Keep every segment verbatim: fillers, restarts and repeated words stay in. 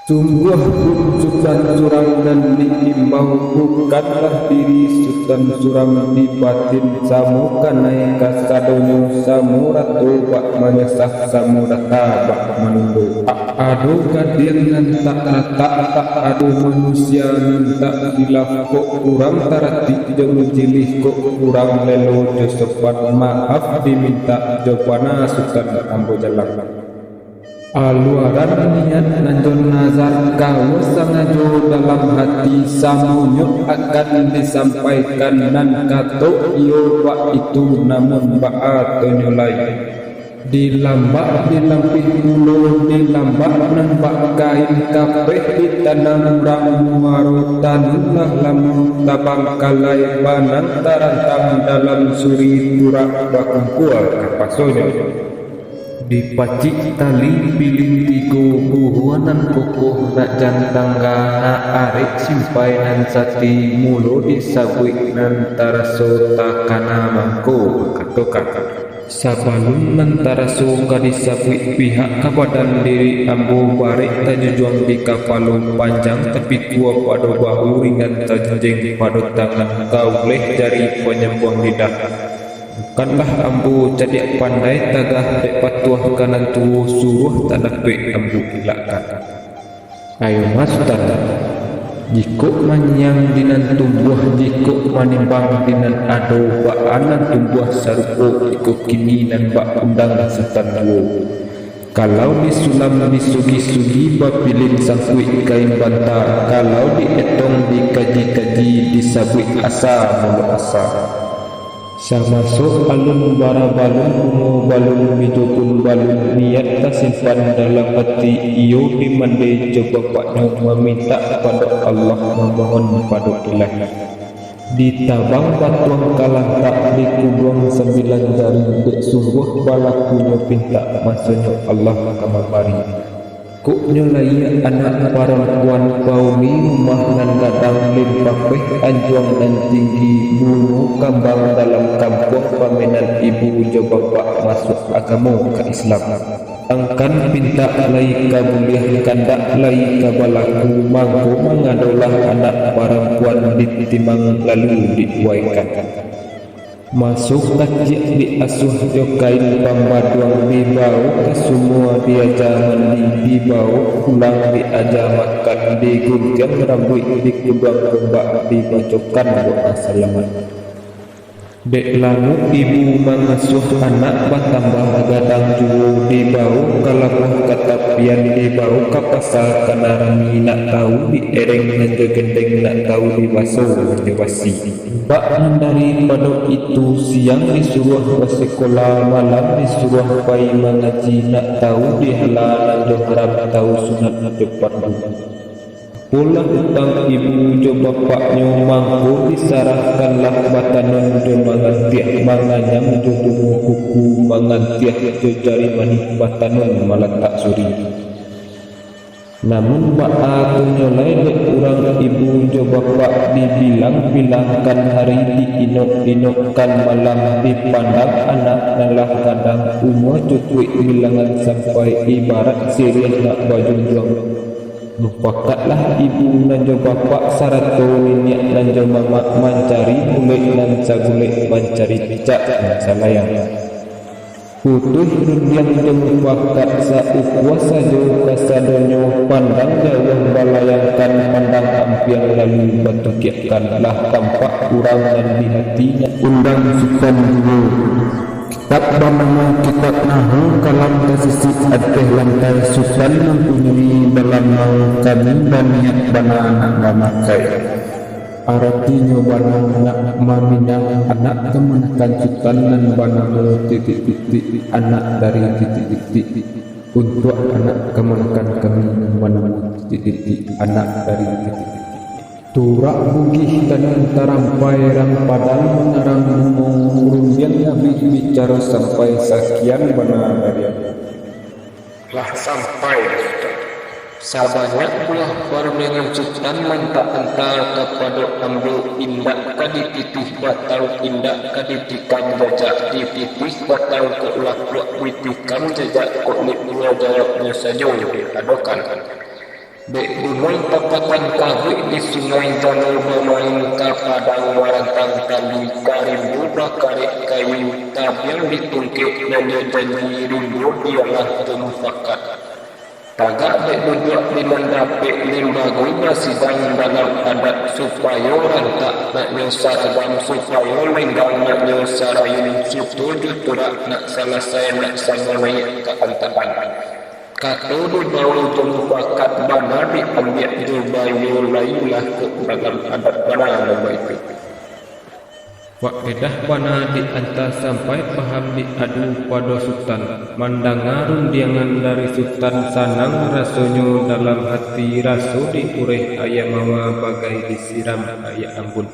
Sungguah pun Sutan surang nan diimbau, bukanlah diri Sutan surang, di batin samo kanai kasadonyo, samo rato bak manyasah, samo data bak manundo. Tak ado gadiang nan tak ratak, tak ado manusia nan tak khilaf. Kok urang taratik jo mujilih, kok urang lelo jo sopan, maaf dimintak jo bana Sutan ambo jalang. Aluaran niat nan jo nazar, kawa sangajo dalam hati, samonyo akan disampaikan, nan kato iyo bak itu, namun baa tonyo lai. Di lambak, di lampih pulo, di lambak nan bak kain, kapeh ditanam urang muaro, tanun lah lamo tabangkalai, banang tarantang dalam suri, turak bakumpua kapasonyo. Dipacik tali pilin tigo, buah nan kokoh nak jan tangga, nak arek simpai nan sati, mulo disabuik nan taraso, takana mangko bakatokan. Sabalun nan taraso ka disabuik, pihak ka badan diri ambo, barek tajujuang di kapalo, panjang tapikua pado bahu, ringan tajinjeng pado tangan, ka uleh jari panyambuang lidah. Bukanlah ambo cadiak pandai tagah, dek patuah ka nan tuo, suruah tak dapek ambo ilakkan. Ayo Mas Sutan, jikok manyiang di nan tumbuah, jikok manimbang di nan ado, baa nan tumbuah sarupo iko kini, nan bak undang Sutan duo. Kalau disulam disugi-sugi, bapilin sangkuik kain banta, kalau dietong dikaji-kaji, disabuik asa mulo asa. Samaso alun barabalun, bungo balun, bijo pun balun, niat tasimpan dalam ati, iyo dimande jo bapaknyo, mamintak pado Allah, mamohon pado Ilahi. Ditabang batuang kalantak, dikuduang sambilan jari, dek sungguah balakunyo pintak, masonyo Allah ka mambari. Koknyo lai anak parampuan, pauni rumah nan gadang, limpapeh anjuang nan tinggi, bungo kambang dalam kampuang, pamenan ibu jo bapak masuak agamo ka Islam. Angkan pintak lai ka buliah, kandak lai ka balaku, mangko mangadolah anak parampuan, ditimang lalu diuwaikan. Maso kaciak diasuah jo kain pambaduang, dibawo ka sumua diaja mandi, dibawo pulang diaja makan, diguntiang rambuik, dikuduang gombak, dibacokan doa salamaik. Dek lamo ibu mangasuah anak, batambah gadang juwo, dibawo ka labuah ka tapian, dibawo ka pasa ka narami, nak tawu diereng nan jo gendeng, nak tawu dibaso nan jo basi. Bak nan daripado itu, siang disuruah basikola, malam disuruah pai mangaji, nak tawu dihala nan jo haram, tawu sunat jo pardu. Pulang utang ibu jo bapaknyo, mangko disarahkanlah batanun jo mangantiah, manganyam jo bungo kuku, mangantiah jo jari manih, batanun malatak suri. Namun baa tu nyo lai dek urang ibu jo bapak, dibilang-bilangkan hari, diinok-inokkan malam, dipandang anak nan lah gadang, umua cukuik bilangan sampai, ibarat siriah nak bajunjuang. Mupakatlah ibu nan jo bapak, sarato niniak nan jo mamak, mancari bulek nan sagulek, mancari picak nan salayang. Putuih rundiang jo mupakat, saukua sajo kasadonyo, pandang jauah balayangkan, pandang ampiang lalu batukiakkan, lah tampak urang nan di hati, nak undang Sutan juwo. Kitab banamo kitab nahu, kalam tasisik ateh lantai, Sutan mampunyoi balamau, kami baniat bana nak mamakai. Aratinyo bana nak maminang anak kamanakan Sutan nan banamo titik-titik, anak dari titik-titik, untuak anak kamanakan kami nan banamo titik-titik, anak dari titik-titik. Turak Bugih tanun tarampai, rang Padang mangarang bungo, rundiang abih bicaro sampai, sakian bana dari ambo. Lah sampai dah Sutan. Sabanyak buah parundiangan Sutan nan taanta kapado ambo, indak ka dititih batau, indak ka ditikam jajak, dititih batau kok lapuak, ditikam jajak kok lipua, jawabnyo sajo diadokan. Dek gunuang tapatan kabuik di sungai, jalo bamain ka padang marantang tali, ka rimbo bakarek kayu, tabiang di tungkek nan nyo janji, rimbo dialah jo mufakat. Tagak dek duduak di nan dapek, limbago basidang dalam adat, supayo rantak naknyo saragam, supayo lenggang naknyo sarayun, suto jo turak nak salasai, nak samo naiak ka antakan. Kato dibao jo mufakat, bana diambiak jo bayo, lai lah kok dalam adat bana nan baitu. Faedah bana dianta sampai paham diadu pado Sutan. Mandanga rundiangan dari Sutan, sanang rasonyo dalam hati, raso diureh aia mama bagai disiram aia ambun.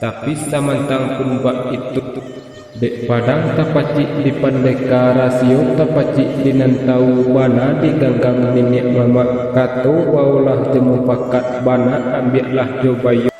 Tapi samantang pun baitu, dek padang tapacik di pandeka, rasio tapacik di nan tau, bana diganggang niniak mamak, kato baolah jo mufakat, bana ambiaklah jo bayo.